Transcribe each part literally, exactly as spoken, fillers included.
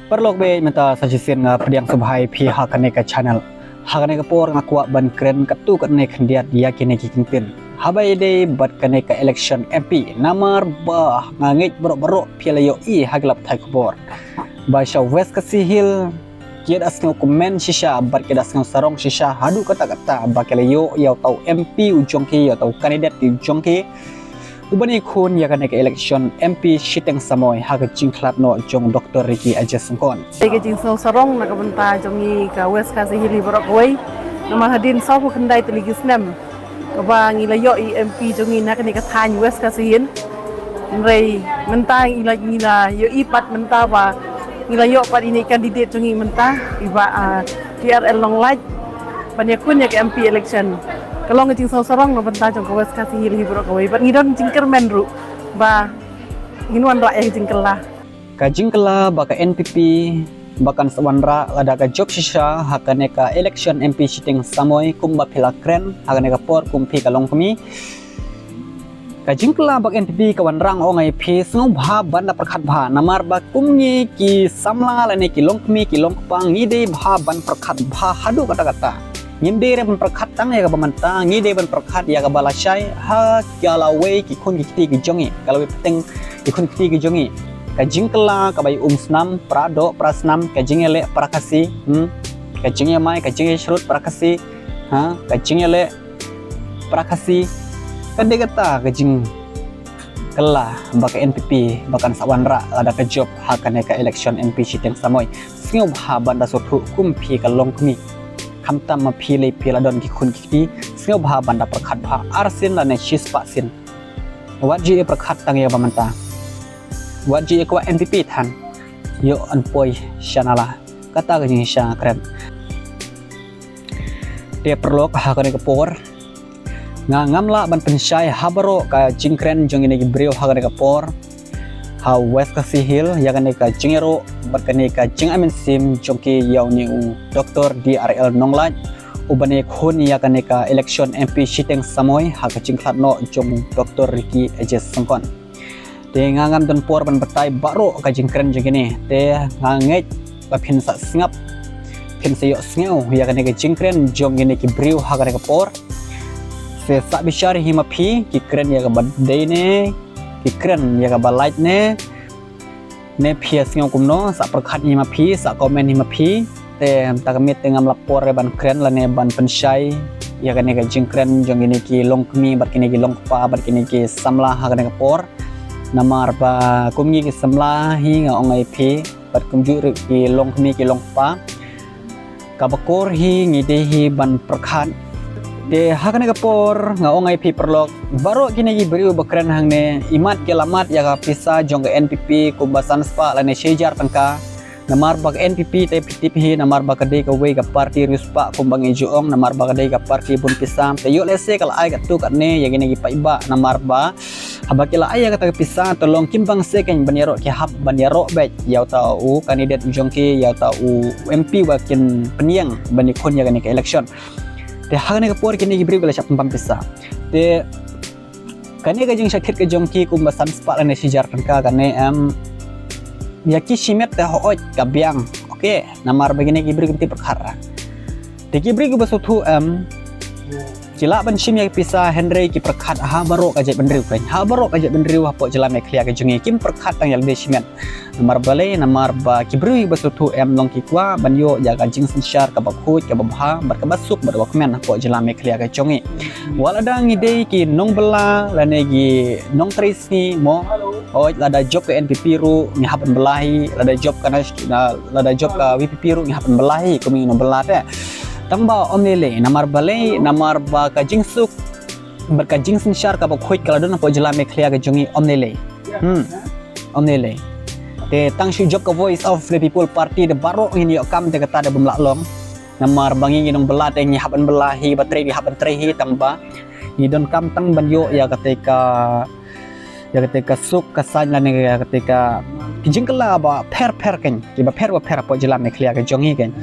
Paralok bad mynta sa shisien nga pdiang sngewbha ïa phi ha kane ka channel. Ha kane ka por nga kwah ban kren katto katne khyndiat ïa kine ki kyntien. Haba ïadei bad kane ka election M P, namar ba nga ngeit baroh baroh phi la ïohi ha ki lad pathai khubor ba sha West Khasi Hills ki da sngew kmen shisha bad ki da sngew sarong shisha haduh katta katta ba ki la ïoh ïa uta u M P u jong ki, ïa uta u candidate u jong ki, uba ïakhun ïa kane ka election M P shiteng samoi ha ka jingkhlad noh jong Doctor Ricky Aje Syngkon. Te ka jingsngew sarong na ka bynta jong ngi ka West Khasi Hills baroh kawei. Namar hadien sawphew khyndai tylli ki snem kaba ngi la ïoh i M P jong ngi na kane ka thaiñ West Khasi Hills. Hynrei mynta ngi la, ngi la ïohi pat mynta ba ngi la ïoh pat ine i candidate jong ngi mynta, i Bah, ah, D R L Nonglait, ban ïakhun ïa ka M P election. Ka long ka jingsngew sarong na bynta jong ka West Khasi Hills hi baroh kawei. Bad ngi don jingkyrmen ruh ba ngin wanrah ïa ka jingkylla. Ka jingkylla ba ka N P P ba kan sa wanrah lada ka jop shisha ha kane ka election M P shiteng samoi kumba phi la kren ha kane ka por kum phi ka longkmie. Ka jingkylla ba ka N P P ka wanrah, nga ong ïa phi, sngewbha ban da pyrkhat bha, namar ba kum ngi ki samla lane ki longkmie ki longkpa ngi dei bha ban pyrkhat bha haduh katta katta. Ngim dei re ban pyrkhat tang ïa kaba mynta, ngi dei ban pyrkhat ïa kaba lashai ha ka lawei ki khun ki kti ki jong ngi, ka lawei pateng ki khun ki kti ki jong ngi. Ka jingkylla kaba ïa um snam para doh para snam, ka jingïaleh para Khasi, hmm? Ka jingïamai, ka jingïashrut para Khasi, ha? Ka jingïaleh para Khasi. Ka dei kata ka jingkylla ba ka N P P ba kan sa wanrah lada ka jop ha kane ka election M P shiteng samoi. Sngewbha ban da sngewthuh kum phi ka longkmie. Khamtam ma phi lei phi la don ki khun ki kti, sngewbha ban da pyrkhat bha arsien lane shispah sien. Wat ju ïa pyrkhat tang ïa ba mynta. Wat ju ïa kwah N P P than. Ïoh yn poi sha nala. Kata ka jingshisha kren. Te paralok, ha kane ka por nga ngam lah ban pynshai ha baroh ka jingkren jong kine ki briew ha kane ka por ha West Khasi Hills ïa kane ka jingïaroh bad kane ka jingai mynsiem jong ki ïa une u Doctor D R L Nonglait, uba ïakhun ïa kane ka election M P shiteng samoi ha ka jingkhlad noh jong Doctor Ricky Aje Syngkon. Te nga ngam don por ban batai baroh ka jingkren jong kine. Te nga ngeit ba phin sa sngap, phin sa ïohsngew ïa kane ka jingkren jong kine ki briew ha kane ka por. Te sa bishar hi ma phi, ki kren ïa kaba dei ne, ki kren ïa kaba lait ne. Ne phi ïa sngew kumno, sa pyrkhat hi ma phi, sa comment hi ma phi. Te mynta ka miet te ngam lah por re ban kren lane ban pynshai ïa kane ka jingkren jong kine ki longkmie bad kine ki longkpa bad kine ki samla ha kane ka por. Namar ba kum ngi ki samla hi, nga ong ïa phi, bad kumjuh ruh ki longkmie ki longkpa, kaba kor hi ngi dei hi ban pyrkhat. Te ha kane ka por nga ong ïa phi paralok, baroh kine ki briew ba kren hangne, imat ki la mad ïa ka pisa jong ka N P P kumba san spah lane shi hajar tyngka. Namar ba ka N P P te phi tip hi, namar ba ka dei kawei ka party riewspah kumba ngi ju ong, namar ba ka dei ka party bun pisa. Te ïoh lehse ka la ai katto katne ïa kine ki paidbah, namar ba haba ki la ai ïa kata ka pisa, te long kim bang se kein ban ïaroh, ki hap ban ïaroh beit ïa uta u candidate u jong ki, ïa uta u M P ba kin pynïeng ban ïakhun ïa kane ka election. Te ha kane ka por kine ki briew ki la shah pynpam pisa. Te kane ka jingshakit ka jong ki kumba san spah lane shi hajar tyngka kane, em, ïa ki shimet te hooid ka biang. Okay, namar ba kine ki briew kim tip pyrkhat ra. Te ki briew kiba sngewthuh, em, ki lah ban shim ïa ki pisa, hynrei ki pyrkhat ha baroh ka jaitbynriew kein. Ha baroh ka jaitbynriew hapoh jylla Meghalaya ka jong ngi, kim pyrkhat tang ïa lade shimet. Namar balei, namar ba ki briew kiba sngewthuh, em, long ki kwah ban ïoh ïa ka jingsynshar kaba khuid, kaba bha, bad kaba suk, bad kaba kmen hapoh jylla Meghalaya ka jong ngi. Wat lada ngi dei ki nongbylla lane ki nongtrei sngi mo, hooid, lada jop ka N P P ruh ngi hap ban bylla hi, lada jop ka nas-, lada jop ka V P P ruh ngi hap ban bylla hi, kum ngi nongbylla te. Tang ba ym lei lei, namar balei, namar ba ka jingsuk bad ka jingsynshar kaba khuid ka la don hapoh jylla Meghalaya ka jong ngi, ym lei lei. Hmm. Ym lei lei. Te tang shu jop ka Voice of the People Party da baroh ngin ïoh kam, te kata da bym lah long. Namar ba ngi ngi nongbylla te ngi hap ban bylla hi, ba trei ngi hap ban trei hi, tang ba ngi donkam tang ban ïoh ïa kata ka, ïa kata ka suk ka saiñ lane ïa kata ka, ki jingkylla ba pher pher kein, kiba pher ba pher hapoh jylla Meghalaya ka jong ngi kein.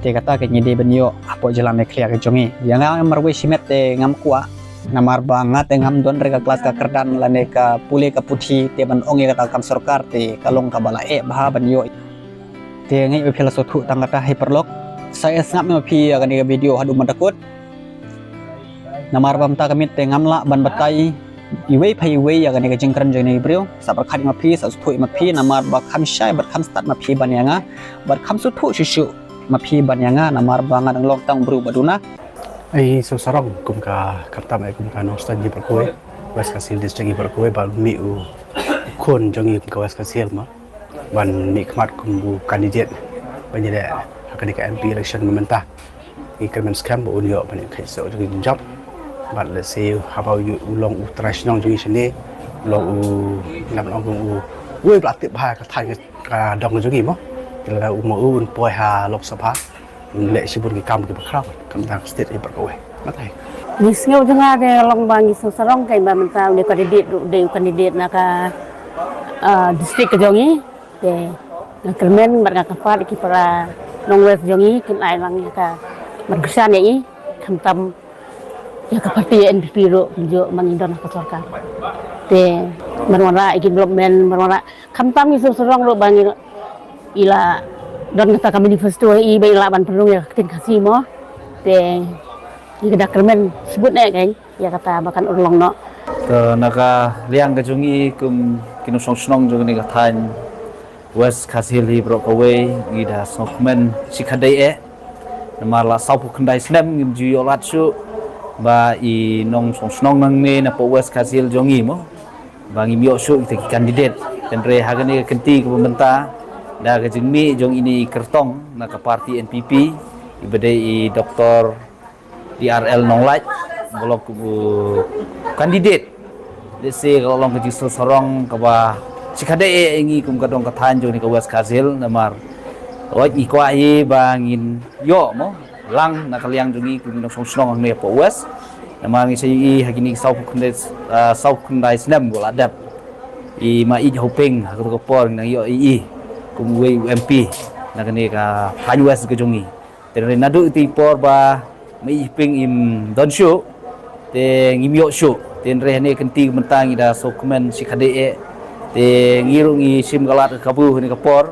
Te kata kein ngi dei ban ïoh hapoh jylla Meghalaya ka jong ngi. Ïa nga marwei shimet te ngam kwah. Namar ba nga te ngam don re ka klas ka kyrdan lane ka pule ka puthi te ban ong ïa kata ka kam sorkar te ka long kaba la eh bha ban ïoh. Te nga ngeit ba phi la sngewthuh tang kata, hi paralok. Sa ïa sngap noh ma phi ïa kane ka video haduh mynta kut. Namar ba mynta ka miet te ngam lah ban batai iwei pa iwei ïa kane ka jingkren jong kine ki briew. Sa pyrkhat ïa ma phi, sa sngewthuh ïa ma phi, namar ba kham shai bad kham stad ma phi ban ïa nga, bad kham sngewthuh shuh shuh ma phi ban ïa nga, namar ba nga dang long tang u briew ba duna. Ai, sngewsarong kum ka, khamtam ai kum ka nongshong shnong hi baroh kawei, West Khasi Hills District hi baroh kawei, ba mih u khun jong ngi kum ka West Khasi Hills mo, ban mih khmat kum u candidate ban ïaleh ha kane ka M P election mynta. Ngi kyrmen skhem ba un ïoh ban ïa kheit soh jong ngi jingmut. Bad lehse haba u long u trai shnong jong ngi shane, u long u, ngan ong, u uwei ba la tip bha ka thaiñ ka dong jong ngi mo. Lada u mo, un poi ha Lok Sabha, un leh shibun ki kam kiba khraw, khamtam state hi baroh kawei. Matai. Ngi sngew jong nga te long ba ngi sngewsarong, kaei ba mynta une u candidate ruh u dei u candidate na ka, ah, district ka jong ngi. Te nga kyrmen bad nga kyrpad ïa ki para nong West jong ngi kin ai lang ïa ka ban kyrshan ïa i, khamtam ïa ka party N P P ruh kumjuh, ma ngi don ha ka sorkar. Te ban wanrah ïa ki development, ban wanrah, khamtam ngi sngewsarong ruh ba ngi, i la don kata ka manifesto ïa i ba i lah ban pynrung ïa ka ktien Khasi mo. Te ngi ka da kyrmen shibun eh kan ïa kata ba kan urlong noh. To na ka liang ka jong ngi kum ki nongshong shnong jong kane ka thaiñ West Khasi Hills hi baroh kawei, ngi da sngewkmen shikatdei eh. Namar la sawphew khyndai snem ngim ju ïoh lad shuh ba i nongshong shnong nangne na poh West Khasi Hills jong ngi mo, ba ngim ïoh shuh kita ki candidate. Hynrei ha kane ka kynti kaba mynta, da ka jingmih jong ine i kyrtong na ka party N P P, iba dei i Doktor D R L Nonglait, ba long kum u candidate. Lehse ka long ka jingsngewsarong kaba shikatdei eh ïa ngi kum ka dong ka thaiñ jong kane ka West Khasi Hills, namar wat ngi kwah hi ba ngin ïoh mo lang na ka liang jong ngi kum ki nongshong shnong hangne ha poh West. Namar ngi sa ïohi ha kine ki sawphew khyndai, ah, sawphew khyndai snem ba la dep, i Ma Ïeit Hoping ha kato ka por ngi nang ïohi ïa i kum uwei u M P na kane ka thaiñ West ka jong ngi. Te naduh ita i por ba Ma Ïeit Hoping im don shuh, te ngim ïoh shuh. Te hynrei ha kane ka kynti mynta ngi da sngewkmen shikatdei eh. Te ngi ruh ngi shim ka lad ka kabu ha kane ka por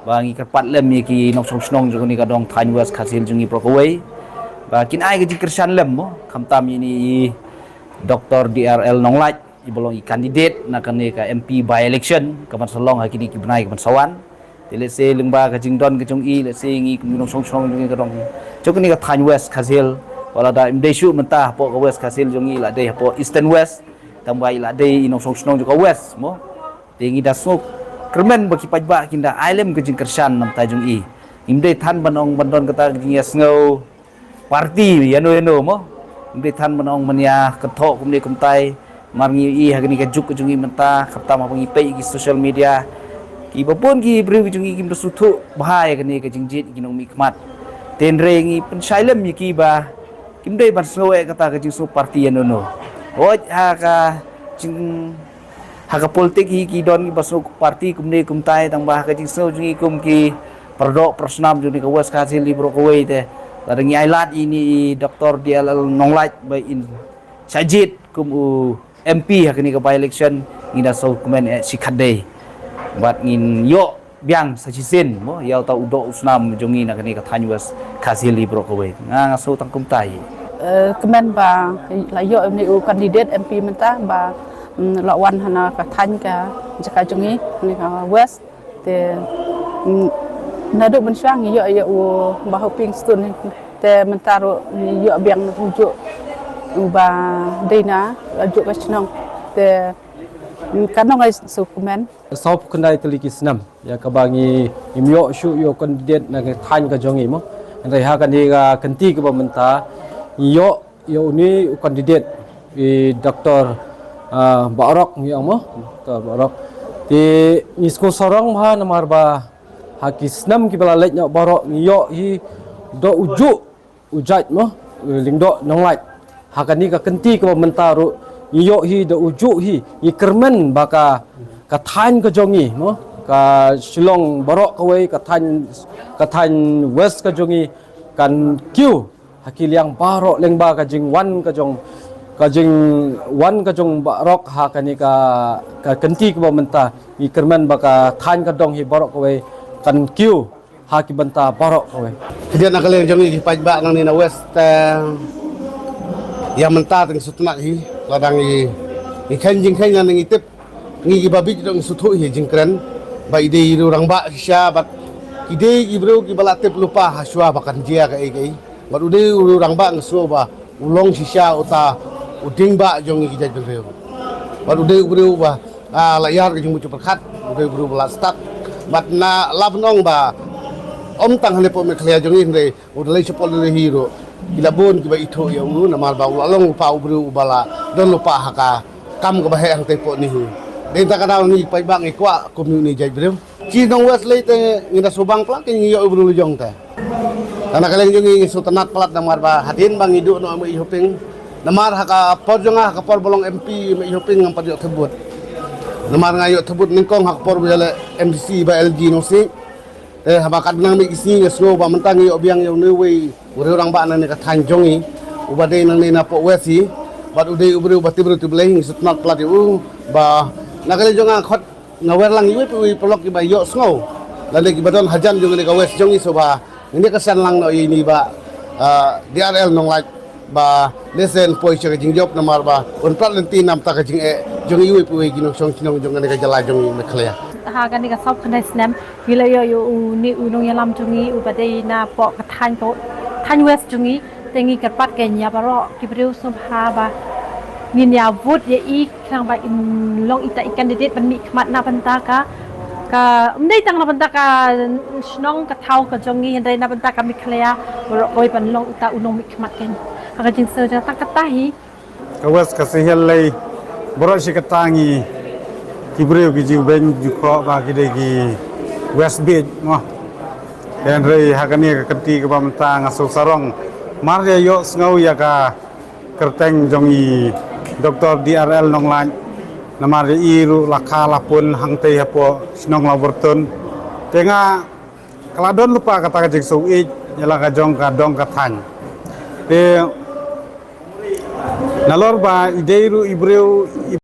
ba ngi kyrpad lem ïa ki nongshong shnong jong kane ka dong thaiñ West Khasi Hills jong ngi baroh kawei ba kin ai ka jingkyrshan lem mo, khamtam ïa ine i Doktor D R L Nonglait, iba long i candidate na kane ka M P by election kaban sa long ha kine ki bnai kaban sa wan. Te lehse lyngba ka jingdon ka jong i, lehse ngi kum ki nongshong shnong jong ngi ka dong jong kane ka thaiñ West Khasi Hills, wat la da im dei shuh mynta hapoh ka West Khasi Hills jong ngi, i la dei hapoh Eastern West, tangba i la dei i nongshong shnong jong ka West mo. Te ngi da sngewkyrmen ba ki paidbah kin da ai lem ka jingkyrshan na ka bynta jong i. Im dei than ban ong ban don kata ka jingïasngew party ïano ïano mo. Im dei than ban ong ban ïa kynthoh kumne kumtai. Namar ngi ïohi ha kane ka juk ka jong ngi mynta, khamtam haba ngi peit ïa ki social media, kiba bun ki briew ki jong ngi kim da sngewthuh bha ïa kane ka jingjied ki nongmihkhmat. Te hynrei ngi pynshai lem ïa ki ba kim dei ban sngew eh kata ka jingsngew party ïano ïano. Hooid, ha ka jing ha ka politik hi ki don kiba sngew party kumne kumtai, tangba ha ka jingsngew jong ngi kum ki paradoh parasnam jong kane ka West Khasi Hills baroh kawei, te lada ngi ai lad ïa ine i Doktor D R L Nonglait ba in shah jied kum u M P ha kane ka by election, ngi da sngewkmen eh shikatdei. Bad ngin ïoh biang sa shisien mo ïa uta u doh u snam jong ngi na kane ka thaiñ West Khasi Hills baroh kawei. Nga nga sngew tang kumta hi. Eh, kmen ba la ïoh ïa une u candidate M P mynta ba, mm, la wan ha kane ka thaiñ ka jaka jong ngi, kane ka West. Te, mm, naduh mynshuwa ngi ïoh ïa u Bah Hoping Stone, te mynta ruh ngi ïoh biang u juh uba dei na la juh ka shnong. Te, mm, ka nong ai sngewkmen. Sawphew khyndai tylli ki snem ïa kaba ngi, ngim ïoh shuh ïa u candidate na ka thaiñ ka jong ngi mo. Hynrei ha kane ka kynti kaba mynta ngi ïoh ïa une u candidate, i Doktor, ah, Bahrok ngi ong mo, Doktor Bahrok. Te ngi sngewsarong bha namar ba ha ki snem kiba la leit noh baroh ngi ïoh hi da u juh u jait mo, u Lyngdoh Nonglait. Ha kane ka kynti kaba mynta ruh ngi ïoh hi da u juh hi, ngi kyrmen ba ka, ka thaiñ ka jong ngi mo, ka Shillong baroh kawei, ka thaiñ, ka thaiñ West ka jong ngi kan kiew ha ki liang baroh lyngba ka jingwan ka jong, ka jingwan ka jong Bahrok ha kane ka, ka kynti kaba mynta. Ngi kyrmen ba ka thaiñ ka dong hi baroh kawei kan kiew ha ki bynta baroh kawei. Khyndiat na ka liang jong ngi ki paidbah nangne na West, eh, ïa mynta tang sutnat hi, la dang i, i khein jingkhein nangne ngi tip, ngi ki ba bit dong suthu hi jingkren, ba i dei i rangbah shisha, bad ki dei i briew ki ba la tip lypa ha shuwa ba kan jia kaei kaei. Bad u dei u rangbah ngi sngew ba u long shisha uta u ding ba jong ngi ki jaitbynriew. Bad u dei u briew ba, ah, la ïar ka jingmut jingpyrkhat, u dei u briew ba la stad. Bad na la ban ong ba ym tang hangne hapoh Meghalaya jong ngi hynrei u da leit shapoh Delhi ruh ki la bun ki ba ithuh ïa u namar ba u la long lypa u briew u ba la don lypa ha ka kam ka ba heh hangtei hapoh ne hi. Dei ta ka daw ngi paidbah ngi kwah kum une jaitbynriew. Chi nong West lei te ngi da subang palat te ngi ïoh u briew la jong te. Tang na ka liang jong ngi ngi sngewtynnat palat namar ba hadien ba ngi duh noh Mei Hoping. Namar ha ka por jong nga ha ka por ba long M P Mei Hoping ngam pat ïoh thep vote. Namar nga ïoh thep vote nyngkong ha ka por ba ïaleh M D C ba L G Nongsiej. Eh, haba kat nang Mei Hoping nga sngew ba mynta ngi ïoh biang ïa une uwei u rangbah nangne ka thaiñ jong ngi. U ba dei nangne na poh West hi. Bad u dei u briew ba tip briew tip Blei ngi sngewtynnat palat ïa u ba na ka liang jong nga khot nga wer lang iwei pa iwei paralok ki ba ïoh sngew. Lane ki ba don hajan jong ngi ka West jong ngi so ba ngi ka san lang noh ïa ini ba, ah, D R L Nonglait ba lesen poi sha ka jingjop namar ba un prat lynti namar ka jingeh jong iwei pa iwei ki nongshong shnong jong ngi ka jylla jong ngi Meghalaya. Ha kane ka sawphew khyndai snem ngi la ïoh ïa une u nongïalam jong ngi u ba dei na poh ka thaiñ ko thaiñ West jong ngi. Te ngi kyrpad kein ïa baroh ki briew sngewbha ba ngin ïa vote ïa i khnang ba in long ita i candidate ban mihkhmat na bynta ka, ka ym dei tang na bynta ka shnong ka thaw ka jong ngi hynrei na bynta ka Meghalaya baroh kawei ban long ita u nongmihkhmat kein. Ha ka jingsngew jong nga tang kata hi. Ka West ka Sahel lei baroh shi katta ngi ki briew ki ju beiñ ju khoh ba ki dei ki West Beit mo. Hynrei ha kane ka kynti kaba mynta nga sngewsarong mar ïa ïoh sngew ïa ka kyrteng jong i Doctor D R L Nonglait. Namar ïa i ruh la kha la pun hangtei hapoh shnong Lawbyrtun. Te nga ka la don lypa kata ka jingsngewsih ïa la ka jong ka dong ka thaiñ. Te nalor ba i dei ruh i briew i